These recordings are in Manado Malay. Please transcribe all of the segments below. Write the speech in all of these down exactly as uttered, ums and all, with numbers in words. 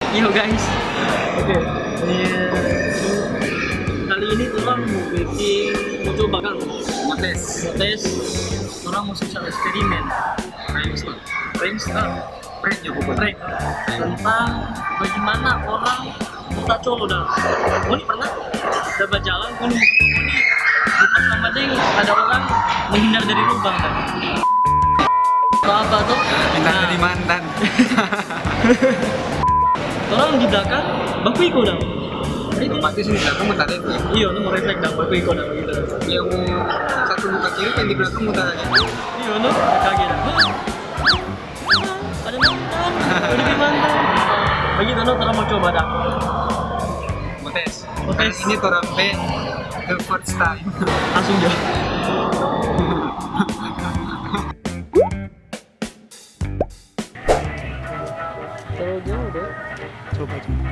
Yo guys, oke. Iya. Kali ini torang mo bikin, mo coba kan? Mo tes. Mo tes. Torang mo sosial eksperimen. Prankster. Prankster. Prank ya pokoknya. Prank. Tentang bagaimana orang buta colo dang. Ngoni pernah? Kita bajalan, ngoni, ngoni buka sama deng, ada orang menghindar dari lubang kan. Atau apa tuh? Minta jadi mantan. Orang di belakang baku iko dang. Otomatis di belakang muter refleks. Iyo, no, refleks dang, baku iko dang gitu. Yang satu muka kiri, yang di belakang muka kanan. Iyo, no, kaget dang. Ada mantan, ada mantan. Begitu, no, torang mo coba dang. Mo tes. Mo tes. Ini torang pe the first time. Langsung jo. Terlalu jauh deh. Coba, coba.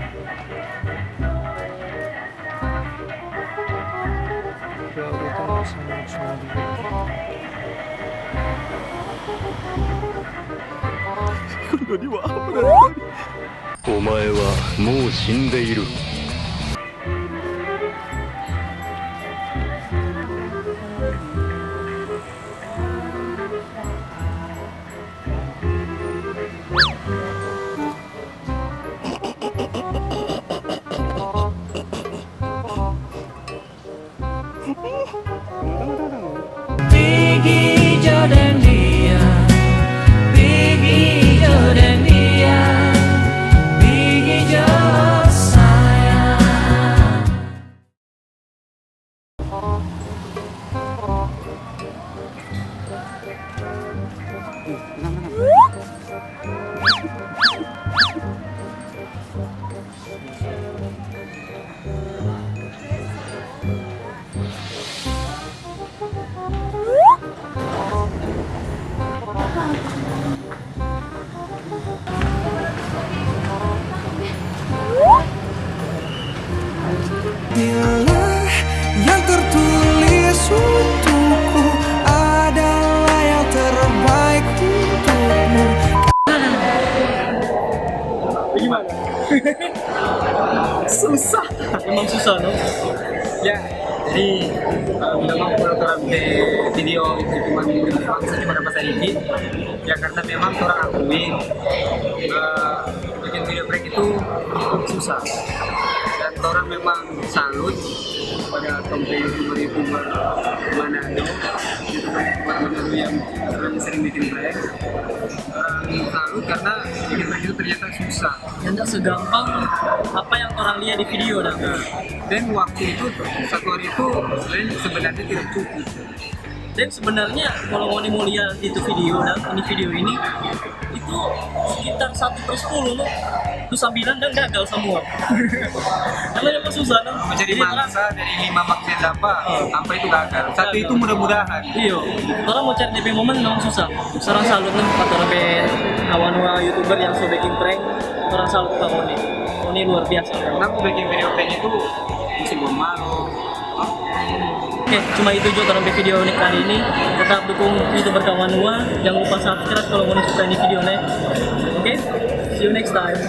Jauh itu nggak usah, nggak usah lagi. Udah di apa dari tadi? お前はもう死んでいる。 Pigi jo deng dia, pigi jo deng dia, pigi jo sayang. Biarlah yang tertulis untukku adalah yang terbaik untukmu. Gimana? Susah. Emang susah, no? Ya, jadi, eh, minta maaf kalau torang pe video itu cuma, cuma sedikit. Ya, karena memang torang akui, eh, bikin video prank itu susah. Dan torang memang salut pada tong pe YouTuber-YouTuber Manado, YouTuber-YouTuber Manado yang sering, sering bikin prank. Torang salut karena bikin prank itu ternyata susah. Nyanda segampang apa yang orang lia di video dang. Nah, dan waktu itu, satu hari itu, sebenarnya tidak cukup. Dan sebenarnya, kalau ngoni mo lia itu video dang, ini video ini, itu sekitar satu per sepuluh, no. Itu sambilan dang gagal samua. Karena emang susah, no. Jadi, jadi mangsa dari lima maksiat apa, sampai itu gagal. Satu itu mudah-mudahan. Iyo, orang mo cari depe momen memang susah. Torang salut, no, pa torang pe kawan wa YouTuber yang so beking prank, torang salut pa ngoni. Ngoni luar biasa. Karena mo beking video prank itu musti malu. Oke, cuma itu jo torang pe video ni kali ini. Tetap dukung YouTuber kawan wa, jangan lupa subscribe kalau ngoni suka ini video ne. Oke, see you next time.